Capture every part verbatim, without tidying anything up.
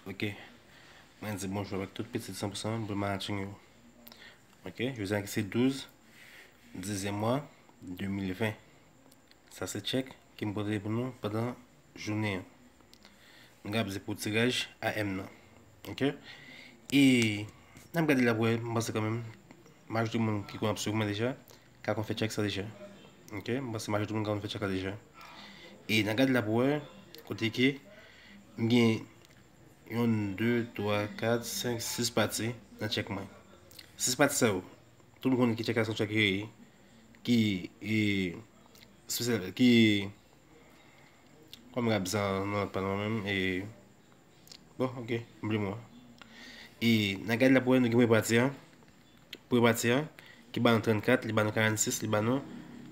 Ok. Mwen di bonjou avèk tout pitit san pou san Blue Matching yo. Ok, jodi a ki se douz, dizyèm mwa, de mil ven. Sa se tchèk ke m pote pou nou pandan jounen an. Nou kapab di pou tiraj A M nan. Ok? E n ap gade la pou wè, m panse kanmenm, majorite moun ki konn ap swiv mwen deja, ka konn fè tchèk sa deja. Ok? M panse majorite moun ka konn fè tchèk la deja. E n ap gade la pou wè, kote ke m gen yonn, de, twa, kat, senk, sis pati nan tchèk mwen. Sis pati sa yo, tout moun konnen ki tchèk la se yon tchèk ki, ki, e, espesyal, ki, kòman m ap di sa nan lòt pale mwen menm, e, bon, ok, m bliye mo a. E, n ap gade la pou wè, nou gen premye pati a, premye pati a, ki ba nou trannkat, li ba nou karannsis, li ba nou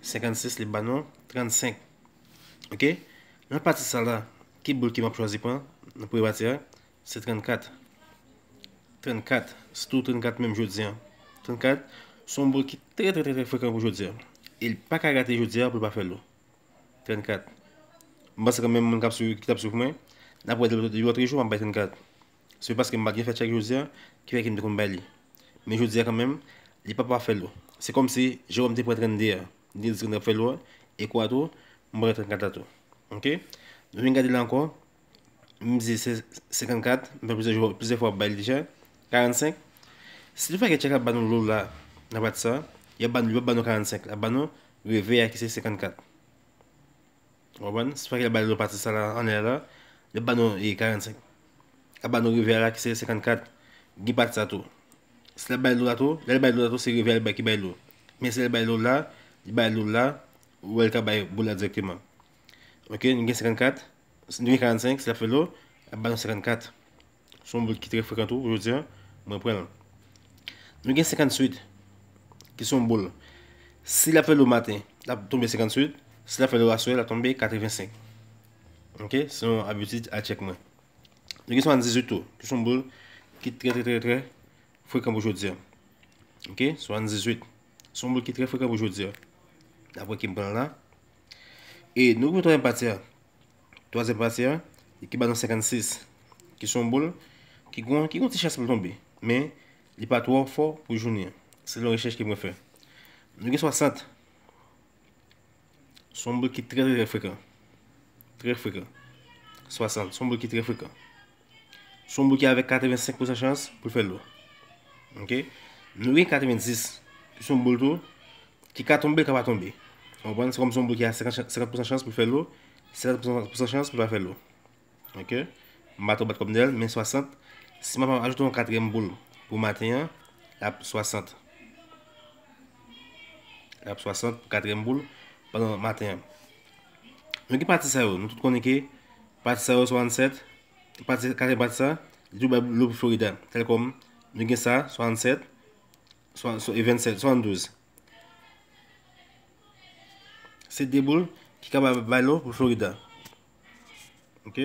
senkannsis, li ba nou trannsenk. Ok? Nan pati sa la, ki boul ke m ap chwazi pran nan premye pati a? Se trannkat. Trannkat, sitou trannkat menm jodi a. Trannkat, se yon boul ki trè, trè, trè, trè frekan pou jodi a. E l pa ka rate jodi a pou l pa fè lo. Trannkat. M panse kanmenm moun k ap swiv, ki t ap swiv mwen, n ap wè depi lòt jou, m ap bay trannkat. Se paske m pa t gen fè tchèk jodi a, ki fè ke m te konn bay li. Men jodi a kanmenm, li pa pa fè lo. Se kòmsi Jerome te pran trannde a, li te di trannde ap fè lo a, e kou a tou, m pran trannkat la tou. Ok? Nou vin gade la ankò, m di se senkannkat, m fè plizyè jou, plizyè fwa bay li deja, karannsenk. Si nou fè ke tchèk la ba nou lo la, nan pati sa, y ap ba nou, y ap ba nou karannsenk, l ap ba nou revè a ki se senkannkat. Ou konprann? Si fè ke l bay lo pati sa la, anlè la, l ap ba nou, e, karannsenk. L ap ba nou revè a la ki se senkannkat. Gen pati sa tou. Si l ap bay lo la tou, lè l bay lo la tou, se revè a l bay ki bay lo. Men si l bay lo la, li bay lo la, ou wè l ka bay boul la dirèkteman. Ok, nou gen senkannkat, nou gen karannsenk, si l ap fè lo, l ap ba nou senkannkat. Se yon boul ki trè frekan tou, jodi a, mwen pran l. Nou gen senkantuit, ki se yon boul. Si l ap fè lo maten, l ap tonbe senkantuit. Si l ap fè lo aswè, l ap tonbe katrevensenk. Ok, se yon abitid a tchèk mwen. Nou gen swanndizuit tou, ki se yon boul ki trè, trè, trè, trè frekan pou jodi a. Ok, swanndizuit. Se yon boul ki trè frekan pou jodi a. Daprè ki m pran l la. E nou gen twazyèm pati a. Twazyèm pati a, ki ba nou senkannsis, ki se yon boul ki gon, ki gon ti chans pou l tonbe. Men, li pa twò fò pou jounen an, selon rechèch ke mwen fè. Nou gen swasant. Se yon boul ki trè, trè, trè frekan. Trè frekan. Swasant. Se yon boul ki trè frekan. Se yon boul ki avèk katrevensenk pousan chans pou l fè lo. Ok? Nou gen katrevendis, ki se yon boul tou, ki ka tonbe, ka pa tonbe. Ou konprann? Se kòm se yon boul ki a senkant, senkant pousan chans pou l fè lo, senkant pousan chans pou l pa fè lo. Ok? M pa twò bat kò m dèyè l, men swasant. Si m ap ajoute yon katriyèm boul pou maten an, l ap swasant. L ap swasant pou katriyèm boul pandan maten an. Nou gen pati sa yo, nou tout konnen ke pati sa yo, swasannsèt, pati, katriyèm pati sa, li tou bay lo pou Florida. Tèlkòm, nou gen sa, swasannsèt, swa, swa, e vennsèt, swasanndouz. Se de boul ki ka bay, bay lo pou Florida. Ok?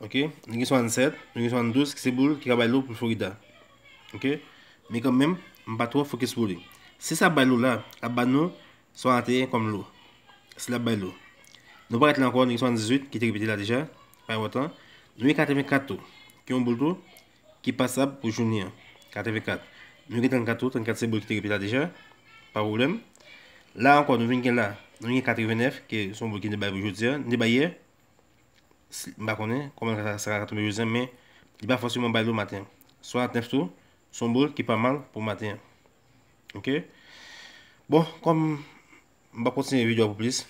Ok? Nou gen swasannsèt, nou gen swasanndouz, ki se boul ki ka bay lo pou Florida. Ok? Men kanmenm, m pa twò fokis pou li. Si sa bay lo la, l ap ba nou swasannteyen kòm lo. Si l ap bay lo. Nou pa ret la ankò, nou gen swasanndizuit, ki te repete la deja, pa enpòtan. Nou gen katrevenkat tou, ki yon boul tou, ki pasab pou jounen an. Katrevenkat. Nou gen trannkat tou, trannkat se boul ki te repete la deja. Pa pwoblèm. La ankò, nou vin gen la, nou gen katrevennèf, ki se yon boul ki nou te bay pou jodi a, nou te bay yè. Si, m pa konnen kòman sa, sa ka tonbe jodi a, men li pa fòseman bay lo maten an. Swasantnèf tou, se yon boul ki pa mal pou maten an. Ok? Bon, kòm m p ap kontinye videyo a pou plis.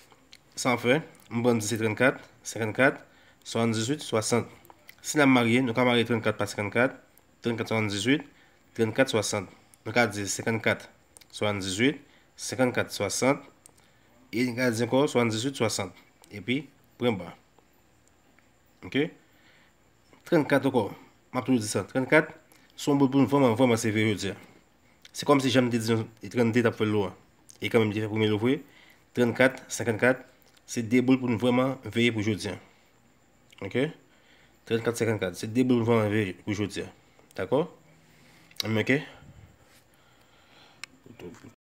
Sa m fè, m pran di se trannkat, senkannkat, swasanndizuit, swasant. Si n ap marye, nou ka marye trannkat pa senkannkat, trannkat swasanndizuit, trannkat swasant. Nou ka di senkannkat swasanndizuit, senkannkat swasant, e nou ka di ankò swasanndizuit swasant. Epi, pwen ba. Ok? Trannkat ankò. M ap toujou di sa. Trannkat, se yon boul pou nou vrèman, vrèman seve jodi a. Se kòmsi jan m te di nou, e trannde t ap fè lo a. E kanmenm, li te fè premye lo vre. Trannkat, senkannkat, se de boul pou nou vrèman veye pou jodi a. Ok? Trannkat, senkannkat, se de boul pou nou vrèman veye pou jodi a. Dakò? Ok?